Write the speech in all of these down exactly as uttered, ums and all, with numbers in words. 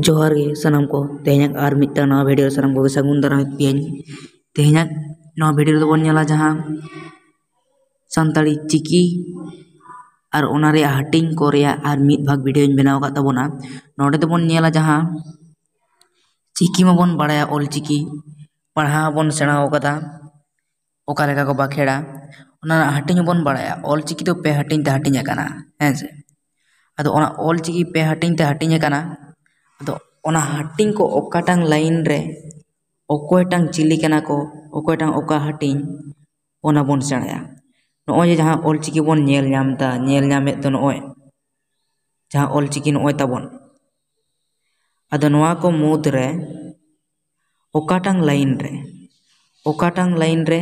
ᱡᱚᱦᱟᱨ ᱜᱮ ᱥᱟᱱᱟᱢ ᱠᱚ᱾ ᱛᱮᱦᱮᱧᱟᱜ ᱟᱨ ᱢᱤᱫᱴᱟᱝ ᱱᱟᱣᱟ ᱵᱷᱤᱰᱤᱭᱳ ᱨᱮ ᱥᱟᱱᱟᱢ ᱠᱚᱜᱮ ᱥᱟᱹᱜᱩᱱ ᱫᱟᱨᱟᱢᱮᱫ ᱯᱮᱭᱟᱹᱧ᱾ ᱛᱮᱦᱮᱧᱟᱜ ᱱᱚᱣᱟ ᱵᱷᱤᱰᱤᱭᱳ ᱨᱮᱫᱚ ᱵᱚᱱ ᱧᱮᱞᱟ ᱡᱟᱦᱟᱸ ᱥᱟᱱᱛᱟᱲᱤ ᱪᱤᱠᱤ ᱟᱨ ᱚᱱᱟ ᱨᱮᱭᱟᱜ ᱦᱟᱹᱴᱤᱧ ᱠᱚ ᱨᱮᱭᱟᱜ ᱟᱨ ᱢᱤᱫ ᱵᱷᱟᱜᱽ ᱵᱷᱤᱰᱤᱭᱳᱧ ᱵᱮᱱᱟᱣ ᱟᱠᱟᱫ ᱛᱟᱵᱚᱱᱟ᱾ ᱱᱚᱰᱮ ᱫᱚᱵᱚᱱ ᱧᱮᱞᱟ ᱡᱟᱦᱟᱸ ᱪᱤᱠᱤ ᱢᱟᱵᱚᱱ ᱵᱟᱲᱟᱭᱟ, ᱚᱞ ᱪᱤᱠᱤ ᱯᱟᱲᱦᱟᱣ ᱵᱚᱱ ᱥᱮᱬᱟ ᱟᱠᱟᱫᱟ, ᱚᱠᱟ ᱞᱮᱠᱟ ᱠᱚ ᱵᱟᱠᱷᱮᱲᱟ, ᱚᱱᱟ ᱨᱮᱱᱟᱜ ᱦᱟᱹᱴᱤᱧ ᱦᱚᱸᱵᱚᱱ ᱵᱟᱲᱟᱭᱟ᱾ ᱚᱞ ᱪᱤᱠᱤ ᱫᱚ ᱯᱮ ᱦᱟᱹᱴᱤᱧ ᱛᱮ ᱦᱟᱹᱴᱤᱧ ᱟᱠᱟᱱᱟ, ᱦᱮᱸ ᱥᱮ? ᱟᱫᱚ ᱚᱱᱟ ᱚᱞ ᱪᱤᱠᱤ ᱯᱮ ᱦᱟᱹᱴᱤᱧ ᱛᱮ ᱦᱟᱹᱴᱤᱧ ᱟᱠᱟᱱᱟ᱾ ᱟᱫᱚ ᱚᱱᱟ ᱦᱟᱹᱴᱤᱧ ᱠᱚ ᱚᱠᱟᱴᱟᱝ ᱞᱟᱭᱤᱱ ᱨᱮ ᱚᱠᱚᱭᱴᱟᱝ ᱪᱤᱞᱤ ᱠᱟᱱᱟ ᱠᱚ, ᱚᱠᱚᱭᱴᱟᱝ ᱚᱠᱟ ᱦᱟᱹᱴᱤᱧ, ᱚᱱᱟ ᱵᱚᱱ ᱥᱮᱬᱟᱭᱟ᱾ ᱱᱚᱜᱼᱚᱭ ᱡᱮ ᱡᱟᱦᱟᱸ ᱚᱞ ᱪᱤᱠᱤ ᱵᱚᱱ ᱧᱮᱞ ᱧᱟᱢ ᱮᱫᱟ, ᱧᱮᱞ ᱧᱟᱢᱮᱫ ᱫᱚ ᱱᱚᱜᱼᱚᱭ ᱡᱟᱦᱟᱸ ᱚᱞ ᱪᱤᱠᱤ ᱱᱚᱜᱼᱚᱭ ᱛᱟᱵᱚᱱ, ᱟᱫᱚ ᱱᱚᱣᱟ ᱠᱚ ᱢᱩᱫᱽ ᱨᱮ ᱚᱠᱟᱴᱟᱝ ᱞᱟᱭᱤᱱ ᱨᱮ, ᱚᱠᱟᱴᱟᱝ ᱞᱟᱭᱤᱱ ᱨᱮ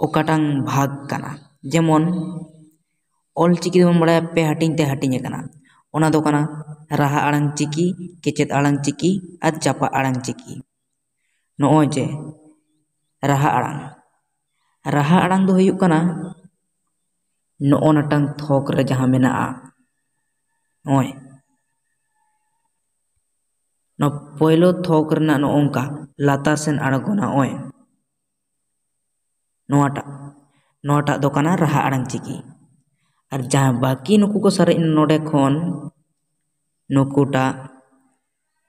ᱚᱠᱟᱴᱟᱝ ᱵᱷᱟᱜᱽ ᱠᱟᱱᱟ? ᱡᱮᱢᱚᱱ ᱚᱞ ᱪᱤᱠᱤ ᱫᱚᱵᱚᱱ ᱵᱟᱲᱟᱭᱟ ᱯᱮ ᱦᱟᱹᱴᱤᱧ ᱛᱮ ᱦᱟᱹᱴᱤᱧ ᱟᱠᱟᱱᱟ᱾ ᱚᱱᱟ ᱫᱚ ᱠᱟᱱᱟ ᱨᱟᱦᱟ ᱟᱲᱟᱝ ᱪᱤᱠᱤ, ᱠᱮᱪᱮᱫ ᱟᱲᱟᱝ ᱪᱤᱠᱤ ᱟᱨ ᱡᱟᱯᱟᱜ ᱟᱲᱟᱝ ᱪᱤᱠᱤ᱾ ᱱᱚᱜᱼᱚᱭ ᱡᱮ ᱨᱟᱦᱟ ᱟᱲᱟᱝ, ᱨᱟᱦᱟ ᱟᱲᱟᱝ ᱫᱚ ᱦᱩᱭᱩᱜ ᱠᱟᱱᱟ ᱱᱚᱜᱼᱚ ᱱᱟᱴᱟᱝ ᱛᱷᱚᱠ ᱨᱮ ᱡᱟᱦᱟᱸ ᱢᱮᱱᱟᱜᱼᱟ, ᱱᱚᱜᱼᱚᱭ ᱱᱚᱣᱟ ᱯᱳᱭᱞᱳ ᱛᱷᱚᱠ ᱨᱮᱱᱟᱜ ᱱᱚᱜᱼᱚ ᱱᱚᱝᱠᱟ ᱞᱟᱛᱟᱨ ᱥᱮᱱ ᱟᱬᱜᱚᱱᱟ, ᱱᱚᱜᱼᱚᱭ ᱱᱚᱣᱟᱴᱟᱜ, ᱱᱚᱣᱟᱴᱟᱜ ᱫᱚ ᱠᱟᱱᱟ ᱨᱟᱦᱟ ᱟᱲᱟᱝ ᱪᱤᱠᱤ᱾ ᱟᱨ ᱡᱟᱦᱟᱸ ᱵᱟᱹᱠᱤ ᱱᱩᱠᱩ ᱠᱚ ᱥᱟᱨᱮᱡ ᱮᱱᱟ ᱱᱚᱰᱮ ᱠᱷᱚᱱ, ᱱᱩᱠᱩᱴᱟᱜ,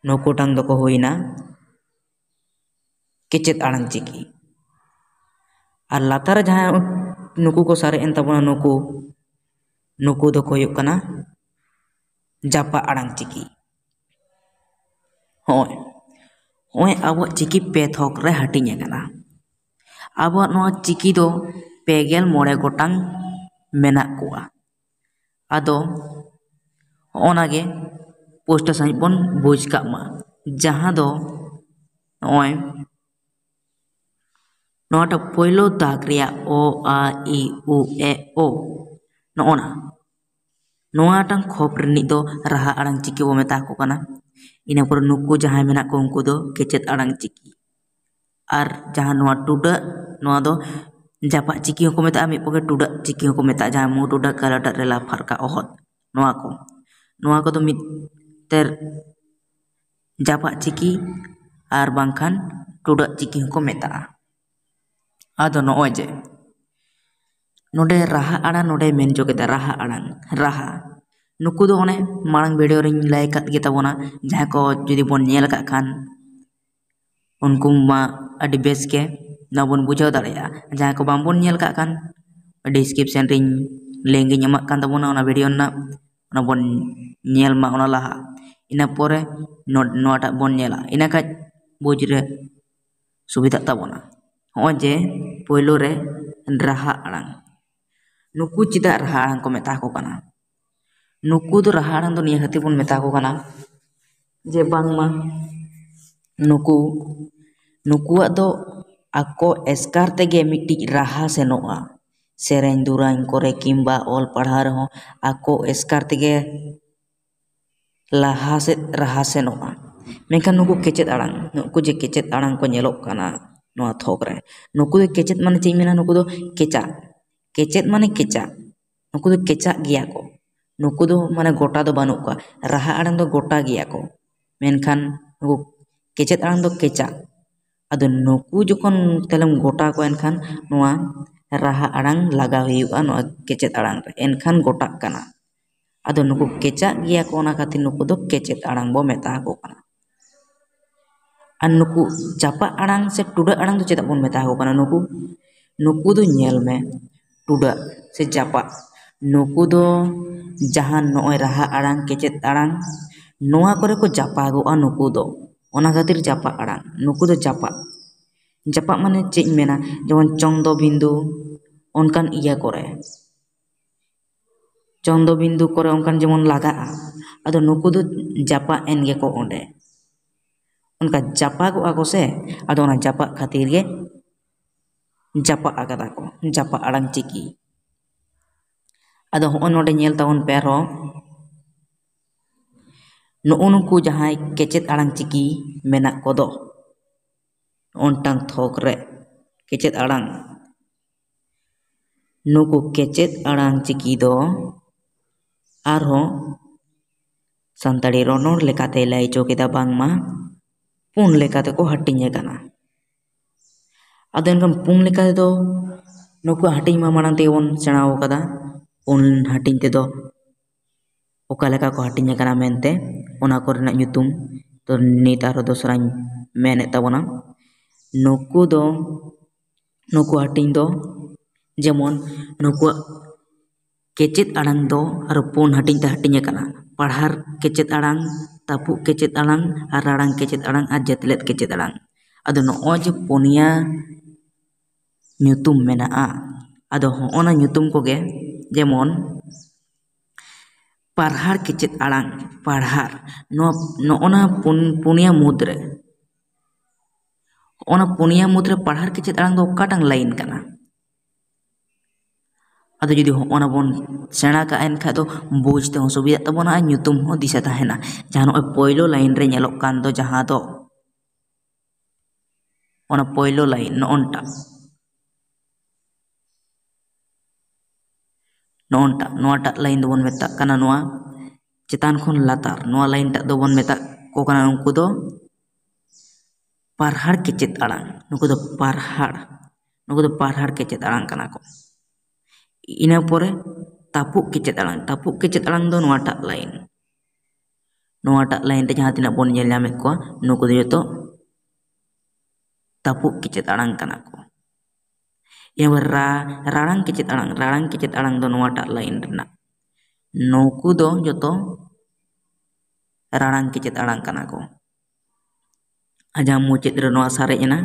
ᱱᱩᱠᱩᱴᱟᱝ ᱫᱚᱠᱚ ᱦᱩᱭᱱᱟ ᱠᱮᱪᱮᱫ ᱟᱲᱟᱝ ᱪᱤᱠᱤ᱾ ᱟᱨ ᱞᱟᱛᱟᱨ ᱨᱮ ᱡᱟᱦᱟᱸᱭ ᱱᱩᱠᱩ ᱠᱚ ᱥᱟᱨᱮᱡ ᱮᱱ ᱛᱟᱵᱚᱱᱟ, ᱱᱩᱠᱩ, ᱱᱩᱠᱩ ᱫᱚᱠᱚ ᱦᱩᱭᱩᱜ ᱠᱟᱱᱟ ᱡᱟᱯᱟᱜ ᱟᱲᱟᱝ ᱪᱤᱠᱤ᱾ ᱦᱚᱸᱜᱼᱚᱭ, ᱦᱚᱸᱜᱼᱚᱭ ᱟᱵᱚᱣᱟᱜ ᱪᱤᱠᱤ ᱯᱮ ᱛᱷᱚᱠ ᱨᱮ ᱦᱟᱹᱴᱤᱧ ᱟᱠᱟᱱᱟ᱾ ᱟᱵᱚᱣᱟᱜ ᱱᱚᱣᱟ ᱪᱤᱠᱤ ᱫᱚ ᱯᱮ ᱜᱮᱞ ᱢᱚᱬᱮ ᱜᱚᱴᱟᱝ ᱢᱮᱱᱟᱜ ᱠᱚᱣᱟ᱾ ᱟᱫᱚ ᱦᱚᱸᱜᱼᱚ ᱱᱟ ᱜᱮ ᱯᱩᱥᱴᱟᱹ ᱥᱟᱺᱦᱤᱡ ᱵᱚᱱ ᱵᱩᱡᱽ ᱠᱟᱜ ᱢᱟ, ᱡᱟᱦᱟᱸ ᱫᱚ ᱱᱚᱜᱼᱚᱭ ᱱᱚᱣᱟᱴᱟᱜ ᱯᱳᱭᱞᱳ ᱫᱟᱜᱽ ᱨᱮᱭᱟᱜ ᱚ, ᱟ, ᱤ, ᱩ, ᱮ, ᱳ, ᱱᱚᱜᱼᱚ ᱱᱟ, ᱱᱚᱣᱟᱴᱟᱝ ᱠᱷᱚᱯ ᱨᱤᱱᱤᱡ ᱫᱚ ᱨᱟᱦᱟ ᱟᱲᱟᱝ ᱪᱤᱠᱤ ᱵᱚ ᱢᱮᱛᱟ ᱠᱚ ᱠᱟᱱᱟ᱾ ᱤᱱᱟᱹ ᱯᱚᱨᱮ ᱱᱩᱠᱩ ᱡᱟᱦᱟᱸᱭ ᱢᱮᱱᱟᱜ ᱠᱚ, ᱩᱱᱠᱩ ᱫᱚ ᱠᱮᱪᱮᱫ ᱟᱲᱟᱝ ᱪᱤᱠᱤ᱾ ᱟᱨ ᱡᱟᱦᱟᱸ ᱱᱚᱣᱟ ᱴᱩᱰᱟᱹᱜ, ᱱᱚᱣᱟ ᱫᱚ ᱡᱟᱯᱟᱜ ᱪᱤᱠᱤ ᱦᱚᱸᱠᱚ ᱢᱮᱛᱟᱜᱼᱟ, ᱢᱤᱫ ᱯᱚᱠᱷᱮ ᱴᱩᱰᱟᱹᱜ ᱪᱤᱠᱤ ᱦᱚᱸᱠᱚ ᱢᱮᱛᱟᱜᱼᱟ, ᱡᱟᱦᱟᱸ ᱢᱩ ᱴᱩᱰᱟᱹᱜ, ᱠᱟᱞᱟᱴᱟᱜ, ᱨᱮᱞᱟ ᱯᱷᱟᱨᱠᱟ, ᱚᱦᱚᱫ, ᱱᱚᱣᱟ ᱠᱚ, ᱱᱚᱣᱟ ᱠᱚᱫᱚ ᱢᱤᱫ ᱡᱟᱯᱟᱜ ᱪᱤᱠᱤ ᱟᱨ ᱵᱟᱝᱠᱷᱟᱱ ᱴᱩᱰᱟᱹᱜ ᱪᱤᱠᱤ ᱦᱚᱸᱠᱚ ᱢᱮᱛᱟᱜᱼᱟ᱾ ᱟᱫᱚ ᱱᱚᱜᱼᱚᱭ ᱡᱮ ᱱᱚᱰᱮ ᱨᱟᱦᱟ ᱟᱲᱟᱝ, ᱱᱚᱰᱮ ᱢᱮᱱ ᱦᱚᱪᱚ ᱠᱮᱫᱟ ᱨᱟᱦᱟ ᱟᱲᱟᱝ, ᱨᱟᱦᱟ᱾ ᱱᱩᱠᱩ ᱫᱚ ᱚᱱᱮ ᱢᱟᱲᱟᱝ ᱵᱷᱤᱰᱤᱭᱳ ᱨᱤᱧ ᱞᱟᱹᱭ ᱟᱠᱟᱫ ᱜᱮ ᱛᱟᱵᱚᱱᱟ, ᱡᱟᱦᱟᱸᱭ ᱠᱚ ᱡᱩᱫᱤ ᱵᱚᱱ ᱧᱮᱞ ᱟᱠᱟᱫ ᱠᱷᱟᱱ ᱩᱱᱠᱩ ᱢᱟ ᱟᱹᱰᱤ ᱵᱮᱥ ᱜᱮ ᱱᱚᱣᱟ ᱵᱚᱱ ᱵᱩᱡᱷᱟᱹᱣ ᱫᱟᱲᱮᱭᱟᱜᱼᱟ᱾ ᱡᱟᱦᱟᱸᱭ ᱠᱚ ᱵᱟᱝᱵᱚᱱ ᱧᱮᱞ ᱟᱠᱟᱫ ᱠᱷᱟᱱ ᱰᱤᱥᱠᱨᱤᱯᱥᱮᱱ ᱨᱤᱧ ᱞᱤᱝᱠ ᱤᱧ ᱮᱢᱟᱜ ᱠᱟᱱ ᱛᱟᱵᱚᱱᱟ ᱚᱱᱟ ᱵᱷᱤᱰᱤᱭᱳ ᱨᱮᱱᱟᱜ, ᱚᱱᱟ ᱵᱚᱱ ᱧᱮᱞ ᱢᱟ ᱚᱱᱟ ᱞᱟᱦᱟ᱾ ᱤᱱᱟᱹ ᱯᱚᱨᱮ ᱱᱚ-, ᱱᱚᱣᱟᱴᱟᱜ ᱵᱚᱱ ᱧᱮᱞᱟ, ᱤᱱᱟᱹ ᱠᱷᱟᱡ ᱵᱩᱡᱽ ᱨᱮ ᱥᱩᱵᱤᱫᱷᱟᱜ ᱛᱟᱵᱚᱱᱟ᱾ ᱱᱚᱜᱼᱚᱭ ᱡᱮ ᱯᱳᱭᱞᱳ ᱨᱮ ᱨᱟᱦᱟ ᱟᱲᱟᱝ, ᱱᱩᱠᱩ ᱪᱮᱫᱟᱜ ᱨᱟᱦᱟ ᱟᱲᱟᱝ ᱠᱚ ᱢᱮᱛᱟ ᱠᱚ ᱠᱟᱱᱟ? ᱱᱩᱠᱩ ᱫᱚ ᱨᱟᱦᱟ ᱟᱲᱟᱝ ᱫᱚ ᱱᱤᱭᱟᱹ ᱠᱷᱟᱹᱛᱤᱨ ᱵᱚᱱ ᱢᱮᱛᱟ ᱠᱚ ᱠᱟᱱᱟ ᱡᱮ ᱵᱟᱝᱢᱟ ᱱᱩᱠᱩ, ᱱᱩᱠᱩᱣᱟᱜ ᱫᱚ ᱟᱠᱚ ᱮᱥᱠᱟᱨ ᱛᱮᱜᱮ ᱢᱤᱫᱴᱤᱡ ᱨᱟᱦᱟ ᱥᱮᱱᱚᱜᱼᱟ᱾ ᱥᱮᱨᱮᱧ ᱫᱩᱨᱟᱹᱝ ᱠᱚᱨᱮ ᱠᱤᱝᱵᱟ ᱚᱞ ᱯᱟᱲᱦᱟᱣ ᱨᱮᱦᱚᱸ ᱟᱠᱚ ᱮᱥᱠᱟᱨ ᱛᱮᱜᱮ ᱞᱟᱦᱟ ᱥᱮᱫ ᱨᱟᱦᱟ ᱥᱮᱱᱚᱜᱼᱟ᱾ ᱢᱮᱱᱠᱷᱟᱱ ᱱᱩᱠᱩ ᱠᱮᱪᱮᱫ ᱟᱲᱟᱝ, ᱱᱩᱠᱩ ᱡᱮ ᱠᱮᱪᱮᱫ ᱟᱲᱟᱝ ᱠᱚ ᱧᱮᱞᱚᱜ ᱠᱟᱱᱟ ᱱᱚᱣᱟ ᱛᱷᱚᱠ ᱨᱮ, ᱱᱩᱠᱩ ᱫᱚ ᱠᱮᱪᱮᱫ ᱢᱟᱱᱮ ᱪᱮᱫ ᱤᱧ ᱢᱮᱱᱟ? ᱱᱩᱠᱩ ᱫᱚ ᱠᱮᱪᱟᱜ, ᱠᱮᱪᱮᱫ ᱢᱟᱱᱮ ᱠᱮᱪᱟᱜ, ᱱᱩᱠᱩ ᱫᱚ ᱠᱮᱪᱟᱜ ᱜᱮᱭᱟ ᱠᱚ᱾ ᱱᱩᱠᱩ ᱫᱚ ᱢᱟᱱᱮ ᱜᱚᱴᱟ ᱫᱚ ᱵᱟᱹᱱᱩᱜ ᱠᱚᱣᱟ, ᱨᱟᱦᱟ ᱟᱲᱟᱝ ᱫᱚ ᱜᱚᱴᱟ ᱜᱮᱭᱟ ᱠᱚ, ᱢᱮᱱᱠᱷᱟᱱ ᱱᱩᱠᱩ ᱠᱮᱪᱮᱫ ᱟᱲᱟᱝ ᱫᱚ ᱠᱮᱪᱟᱜ᱾ ᱟᱫᱚ ᱱᱩᱠᱩ ᱡᱚᱠᱷᱚᱱ ᱛᱟᱦᱞᱮᱢ ᱜᱚᱴᱟ ᱠᱚᱣᱟ, ᱮᱱᱠᱷᱟᱱ ᱱᱚᱣᱟ ᱨᱟᱦᱟ ᱟᱲᱟᱝ ᱞᱟᱜᱟᱣ ᱦᱩᱭᱩᱜᱼᱟ ᱱᱚᱣᱟ ᱠᱮᱪᱮᱫ ᱟᱲᱟᱝ ᱨᱮ, ᱮᱱᱠᱷᱟᱱ ᱜᱚᱴᱟᱜ ᱠᱟᱱᱟ᱾ ᱟᱫᱚ ᱱᱩᱠᱩ ᱠᱮᱪᱟᱜ ᱜᱮᱭᱟ ᱠᱚ, ᱚᱱᱟ ᱠᱷᱟᱹᱛᱤᱨ ᱱᱩᱠᱩ ᱫᱚ ᱠᱮᱪᱮᱫ ᱟᱲᱟᱝ ᱵᱚ ᱢᱮᱛᱟ ᱟᱠᱚ ᱠᱟᱱᱟ᱾ ᱟᱨ ᱱᱩᱠᱩ ᱡᱟᱯᱟᱜ ᱟᱲᱟᱝ ᱥᱮ ᱴᱩᱰᱟᱹᱜ ᱟᱲᱟᱝ ᱫᱚ ᱪᱮᱫᱟᱜ ᱵᱚᱱ ᱢᱮᱛᱟ ᱟᱠᱚ ᱠᱟᱱᱟ? ᱱᱩᱠᱩ, ᱱᱩᱠᱩ ᱫᱚ ᱧᱮᱞ ᱢᱮ, ᱴᱩᱰᱟᱹᱜ ᱥᱮ ᱡᱟᱯᱟᱜ, ᱱᱩᱠᱩ ᱫᱚ ᱡᱟᱦᱟᱸ ᱱᱚᱜᱼᱚᱭ ᱨᱟᱦᱟ ᱟᱲᱟᱝ, ᱠᱮᱪᱮᱫ ᱟᱲᱟᱝ, ᱱᱚᱣᱟ ᱠᱚᱨᱮ ᱠᱚ ᱡᱟᱯᱟᱜᱚᱜᱼᱟ ᱱᱩᱠᱩ ᱫᱚ, ᱚᱱᱟ ᱠᱷᱟᱹᱛᱤᱨ ᱡᱟᱯᱟᱜ ᱟᱲᱟᱝ, ᱱᱩᱠᱩ ᱫᱚ ᱡᱟᱯᱟᱜ᱾ ᱡᱟᱯᱟᱜ ᱢᱟᱱᱮ ᱪᱮᱫ ᱤᱧ ᱢᱮᱱᱟ, ᱡᱮᱢᱚᱱ ᱪᱚᱱᱫᱚ ᱵᱤᱱᱫᱩ, ᱚᱱᱠᱟᱱ ᱤᱭᱟᱹ ᱠᱚᱨᱮ, ᱪᱚᱱᱫᱚ ᱵᱤᱱᱫᱩ ᱠᱚᱨᱮ ᱚᱱᱠᱟᱱ ᱡᱮᱢᱚᱱ ᱞᱟᱜᱟᱜᱼᱟ, ᱟᱫᱚ ᱱᱩᱠᱩ ᱫᱚ ᱡᱟᱯᱟᱜ ᱮᱱ ᱜᱮᱠᱚ ᱚᱸᱰᱮ, ᱚᱱᱠᱟ ᱡᱟᱯᱟᱜᱚᱜᱼᱟ ᱠᱚ ᱥᱮ, ᱟᱫᱚ ᱚᱱᱟ ᱡᱟᱯᱟᱜ ᱠᱷᱟᱹᱛᱤᱨ ᱜᱮ ᱡᱟᱯᱟᱜ ᱟᱠᱟᱫᱟ ᱠᱚ, ᱡᱟᱯᱟᱜ ᱟᱲᱟᱝ ᱪᱤᱠᱤ᱾ ᱟᱫᱚ ᱦᱚᱸᱜᱼᱚᱭ ᱱᱚᱰᱮ ᱧᱮᱞ ᱛᱟᱵᱚᱱ ᱯᱮ ᱟᱨᱦᱚᱸ, ᱱᱩᱜᱼᱩ ᱱᱩᱠᱩ ᱡᱟᱦᱟᱸᱭ ᱠᱮᱪᱮᱫ ᱟᱲᱟᱝ ᱪᱤᱠᱤ ᱢᱮᱱᱟᱜ ᱠᱚᱫᱚ, ᱱᱚᱜᱼᱚᱱᱴᱟᱝ ᱛᱷᱚᱠ ᱨᱮ ᱠᱮᱪᱮᱫ ᱟᱲᱟᱝ, ᱱᱩᱠᱩ ᱠᱮᱪᱮᱫ ᱟᱲᱟᱝ ᱪᱤᱠᱤ ᱫᱚ ᱟᱨᱦᱚᱸ ᱥᱟᱱᱛᱟᱲᱤ ᱨᱚᱱᱚᱲ ᱞᱮᱠᱟᱛᱮᱭ ᱞᱟᱹᱭ ᱦᱚᱪᱚ ᱠᱮᱫᱟ ᱵᱟᱝᱢᱟ ᱯᱩᱱ ᱞᱮᱠᱟ ᱛᱮᱠᱚ ᱦᱟᱹᱴᱤᱧ ᱟᱠᱟᱱᱟ᱾ ᱟᱫᱚ ᱮᱱᱠᱷᱟᱱ ᱯᱩᱱ ᱞᱮᱠᱟ ᱛᱮᱫᱚ ᱱᱩᱠᱩᱣᱟᱜ ᱦᱟᱹᱴᱤᱧ ᱢᱟ ᱢᱟᱲᱟᱝ ᱛᱮᱜᱮ ᱵᱚᱱ ᱥᱮᱬᱟ ᱟᱠᱟᱫᱟ᱾ ᱯᱩᱱ ᱦᱟᱹᱴᱤᱧ ᱛᱮᱫᱚ ᱚᱠᱟ ᱞᱮᱠᱟ ᱠᱚ ᱦᱟᱹᱴᱤᱧ ᱟᱠᱟᱱᱟ ᱢᱮᱱᱛᱮ, ᱚᱱᱟ ᱠᱚᱨᱮᱱᱟᱜ ᱧᱩᱛᱩᱢ ᱫᱚ ᱱᱤᱛ ᱟᱨᱦᱚᱸ ᱫᱚᱥᱨᱟᱧ ᱢᱮᱱᱮᱫ ᱛᱟᱵᱚᱱᱟ᱾ ᱱᱩᱠᱩ ᱫᱚ, ᱱᱩᱠᱩ ᱦᱟᱹᱴᱤᱧ ᱫᱚ ᱡᱮᱢᱚᱱ ᱱᱩᱠᱩᱣᱟᱜ ᱠᱮᱪᱮᱫ ᱟᱲᱟᱝ ᱫᱚ ᱟᱨᱚ ᱯᱩᱱ ᱦᱟᱹᱴᱤᱧ ᱛᱮ ᱦᱟᱹᱴᱤᱧ ᱟᱠᱟᱱᱟ᱾ ᱯᱟᱲᱦᱟᱨ ᱠᱮᱪᱮᱫ ᱟᱲᱟᱝ, ᱛᱟᱹᱯᱩᱜ ᱠᱮᱪᱮᱫ ᱟᱲᱟᱝ, ᱟᱨ ᱨᱟᱲᱟᱝ ᱠᱮᱪᱮᱫ ᱟᱲᱟᱝ, ᱟᱨ ᱡᱟᱹᱛᱞᱮᱫ ᱠᱮᱪᱮᱫ ᱟᱲᱟᱝ᱾ ᱟᱫᱚ ᱱᱚᱜᱼᱚᱭ ᱡᱮ ᱯᱩᱱᱭᱟ ᱧᱩᱛᱩᱢ ᱢᱮᱱᱟᱜᱼᱟ, ᱟᱫᱚ ᱦᱚᱸᱜᱼᱚᱱᱟ ᱧᱩᱛᱩᱢ ᱠᱚᱜᱮ ᱡᱮᱢᱚᱱ ᱯᱟᱨᱦᱟᱲ ᱠᱮᱪᱮᱫ ᱟᱲᱟᱝ, ᱯᱟᱲᱦᱟᱲ, ᱱᱚᱣᱟ, ᱱᱚᱜᱼᱚᱱᱟ ᱯᱩᱱ-, ᱯᱩᱱᱭᱟ ᱢᱩᱫᱽᱨᱮ, ᱦᱚᱸᱜᱼᱚᱱᱟ ᱯᱩᱱᱭᱟ ᱢᱩᱫᱽᱨᱮ ᱯᱟᱨᱦᱟᱲ ᱠᱮᱪᱮᱫ ᱟᱲᱟᱝ ᱫᱚ ᱚᱠᱟᱴᱟᱝ ᱞᱟᱭᱤᱱ ᱠᱟᱱᱟ? ᱟᱫᱚ ᱡᱩᱫᱤ ᱦᱚᱸᱜᱼᱚᱱᱟ ᱵᱚᱱ ᱥᱮᱬᱟ ᱠᱟᱜᱼᱟ, ᱮᱱᱠᱷᱟᱡ ᱫᱚ ᱵᱩᱡᱽ ᱛᱮᱦᱚᱸ ᱥᱩᱵᱤᱫᱷᱟᱜ ᱛᱟᱵᱚᱱᱟ ᱟᱨ ᱧᱩᱛᱩᱢ ᱦᱚᱸ ᱫᱤᱥᱟᱹ ᱛᱟᱦᱮᱱᱟ᱾ ᱡᱟᱦᱟᱸ ᱱᱚᱜᱼᱚᱭ ᱯᱳᱭᱞᱳ ᱞᱟᱭᱤᱱ ᱨᱮ ᱧᱮᱞᱚᱜ ᱠᱟᱱ ᱫᱚ, ᱡᱟᱦᱟᱸ ᱫᱚ ᱚᱱᱟ ᱯᱳᱭᱞᱳ ᱞᱟᱭᱤᱱ, ᱱᱚᱜᱼᱚᱱᱴᱟᱜ, ᱱᱚᱜᱼᱚᱱᱴᱟᱜ, ᱱᱚᱣᱟᱴᱟᱜ ᱞᱟᱭᱤᱱ ᱫᱚᱵᱚᱱ ᱢᱮᱛᱟᱜ ᱠᱟᱱᱟ ᱱᱚᱣᱟ ᱪᱮᱛᱟᱱ ᱠᱷᱚᱱ ᱞᱟᱛᱟᱨ, ᱱᱚᱣᱟ ᱞᱟᱭᱤᱱ ᱴᱟᱜ ᱫᱚᱵᱚᱱ ᱢᱮᱛᱟᱜ ᱠᱚ ᱠᱟᱱᱟ ᱩᱱᱠᱩ ᱫᱚ ᱯᱟᱨᱦᱟᱲ ᱠᱮᱪᱮᱫ ᱟᱲᱟᱝ, ᱱᱩᱠᱩ ᱫᱚ ᱯᱟᱨᱦᱟᱲ, ᱱᱩᱠᱩ ᱫᱚ ᱯᱟᱨᱦᱟᱲ ᱠᱮᱪᱮᱫ ᱟᱲᱟᱝ ᱠᱟᱱᱟ ᱠᱚ᱾ ᱤᱱᱟᱹ ᱯᱚᱨᱮ ᱛᱟᱹᱯᱩᱜ ᱠᱮᱪᱮᱫ ᱟᱲᱟᱝ, ᱛᱟᱹᱯᱩᱜ ᱠᱮᱪᱮᱫ ᱟᱲᱟᱝ ᱫᱚ ᱱᱚᱣᱟᱴᱟᱜ ᱞᱟᱭᱤᱱ, ᱱᱚᱣᱟᱴᱟᱜ ᱞᱟᱭᱤᱱ ᱨᱮ ᱡᱟᱦᱟᱸ ᱛᱤᱱᱟᱹᱜ ᱵᱚᱱ ᱧᱮᱞ ᱧᱟᱢᱮᱫ ᱠᱚᱣᱟ, ᱱᱩᱠᱩ ᱫᱚ ᱡᱚᱛᱚ ᱛᱟᱹᱯᱩᱜ ᱠᱮᱪᱮᱫ ᱟᱲᱟᱝ ᱠᱟᱱᱟ ᱠᱚ᱾ ᱤᱱᱟᱹ ᱯᱚᱨᱮ ᱨᱟ-, ᱨᱟᱲᱟᱝ ᱠᱮᱪᱮᱫ ᱟᱲᱟᱝ, ᱨᱟᱲᱟᱝ ᱠᱮᱪᱮᱫ ᱟᱲᱟᱝ ᱫᱚ ᱱᱚᱣᱟᱴᱟᱜ ᱞᱟᱭᱤᱱ ᱨᱮᱱᱟᱜ, ᱱᱩᱠᱩ ᱫᱚ ᱡᱚᱛᱚ ᱨᱟᱲᱟᱝ ᱠᱮᱪᱮᱫ ᱟᱲᱟᱝ ᱠᱟᱱᱟ ᱠᱚ᱾ ᱟᱨ ᱡᱟᱦᱟᱸ ᱢᱩᱪᱟᱹᱫ ᱨᱮ ᱱᱚᱣᱟ ᱥᱟᱨᱮᱡ ᱮᱱᱟ,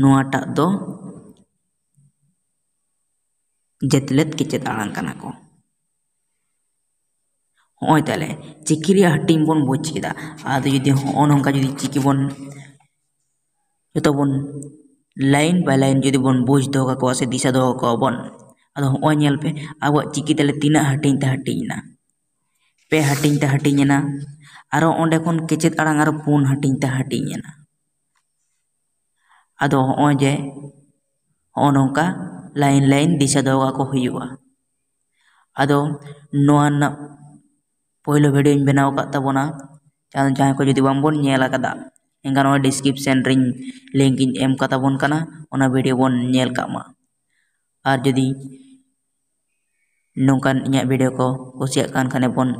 ᱱᱚᱣᱟᱴᱟᱜ ᱫᱚ ᱡᱟᱹᱛᱞᱮᱫ ᱠᱮᱪᱮᱫ ᱟᱲᱟᱝ ᱠᱟᱱᱟ ᱠᱚ᱾ ᱦᱚᱸᱜᱼᱚᱭ ᱛᱟᱦᱞᱮ ᱪᱤᱠᱤ ᱨᱮᱭᱟᱜ ᱦᱟᱹᱴᱤᱧ ᱵᱚᱱ ᱵᱩᱡᱽ ᱠᱮᱫᱟ᱾ ᱟᱫᱚ ᱡᱩᱫᱤ ᱦᱚᱸᱜᱼᱚ ᱱᱚᱝᱠᱟ ᱡᱩᱫᱤ ᱪᱤᱠᱤ ᱵᱚᱱ ᱡᱚᱛᱚ ᱵᱚᱱ line by line ᱡᱩᱫᱤ ᱵᱚᱱ ᱵᱩᱡᱽ ᱫᱚᱦᱚ ᱠᱟᱠᱚᱣᱟ ᱥᱮ ᱫᱤᱥᱟᱹ ᱫᱚᱦᱚ ᱠᱟᱠᱚᱣᱟ ᱵᱚᱱ, ᱟᱫᱚ ᱦᱚᱸᱜᱼᱚᱭ ᱧᱮᱞ ᱯᱮ, ᱟᱵᱚᱣᱟᱜ ᱪᱤᱠᱤ ᱛᱟᱦᱞᱮ ᱛᱤᱱᱟᱹᱜ ᱦᱟᱹᱴᱤᱧ ᱛᱮ ᱦᱟᱹᱴᱤᱧ ᱮᱱᱟ? ᱯᱮ ᱦᱟᱹᱴᱤᱧ ᱛᱮ ᱦᱟᱹᱴᱤᱧ ᱮᱱᱟ᱾ ᱟᱨᱚ ᱚᱸᱰᱮ ᱠᱷᱚᱱ ᱠᱮᱪᱮᱫ ᱟᱲᱟᱝ ᱟᱨᱚ ᱯᱩᱱ ᱦᱟᱹᱴᱤᱧ ᱛᱮ ᱦᱟᱹᱴᱤᱧ ᱮᱱᱟ᱾ ᱟᱫᱚ ᱦᱚᱸᱜᱼᱚᱭ ᱡᱮ ᱦᱚᱸᱜᱼᱚ ᱱᱚᱝᱠᱟ line line ᱫᱤᱥᱟᱹ ᱫᱚᱦᱚ ᱠᱟᱠᱚ ᱦᱩᱭᱩᱜᱼᱟ᱾ ᱟᱫᱚ ᱱᱚᱣᱟ ᱨᱮᱱᱟᱜ ᱯᱳᱭᱞᱳ ᱵᱷᱤᱰᱤᱭᱳᱧ ᱵᱮᱱᱟᱣ ᱟᱠᱟᱫ ᱛᱟᱵᱚᱱᱟ᱾ ᱪᱟᱱ ᱡᱟᱦᱟᱸᱭ ᱠᱚ ᱡᱩᱫᱤ ᱵᱟᱝᱵᱚᱱ ᱧᱮᱞ ᱟᱠᱟᱫᱟ, ᱮᱱᱠᱷᱟᱱ ᱱᱚᱣᱟ ᱰᱤᱥᱠᱨᱤᱯᱥᱮᱱ ᱨᱤᱧ ᱞᱤᱝᱠ ᱤᱧ ᱮᱢ ᱠᱟᱛᱟ ᱵᱚᱱ ᱠᱟᱱᱟ, ᱚᱱᱟ ᱵᱷᱤᱰᱤᱭᱳ ᱵᱚᱱ ᱧᱮᱞ ᱠᱟᱜ ᱢᱟ᱾ ᱟᱨ ᱡᱩᱫᱤ ᱱᱚᱝᱠᱟᱱ ᱤᱧᱟᱹᱜ ᱵᱷᱤᱰᱤᱭᱳ ᱠᱚ ᱠᱩᱥᱤᱭᱟᱜ ᱠᱟᱱ ᱠᱷᱟᱱ ᱵᱚᱱ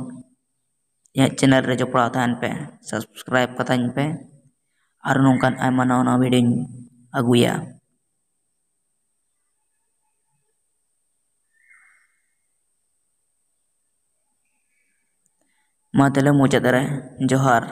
ᱤᱧᱟᱹᱜ ᱪᱮᱱᱮᱞ ᱨᱮ ᱡᱚᱯᱲᱟᱣ ᱛᱟᱦᱮᱱ ᱯᱮ, ᱥᱟᱵᱥᱠᱨᱟᱭᱤᱵ ᱠᱟᱛᱟᱧ ᱯᱮ᱾ ᱟᱨ ᱱᱚᱝᱠᱟᱱ ᱟᱭᱢᱟ ᱱᱟᱣᱟ ᱱᱟᱣᱟ ᱵᱷᱤᱰᱤᱭᱳᱧ ᱟᱹᱜᱩᱭᱟ᱾ ᱢᱟ ᱛᱟᱦᱞᱮ ᱢᱩᱪᱟᱹᱫ ᱨᱮ ᱡᱚᱦᱟᱨ᱾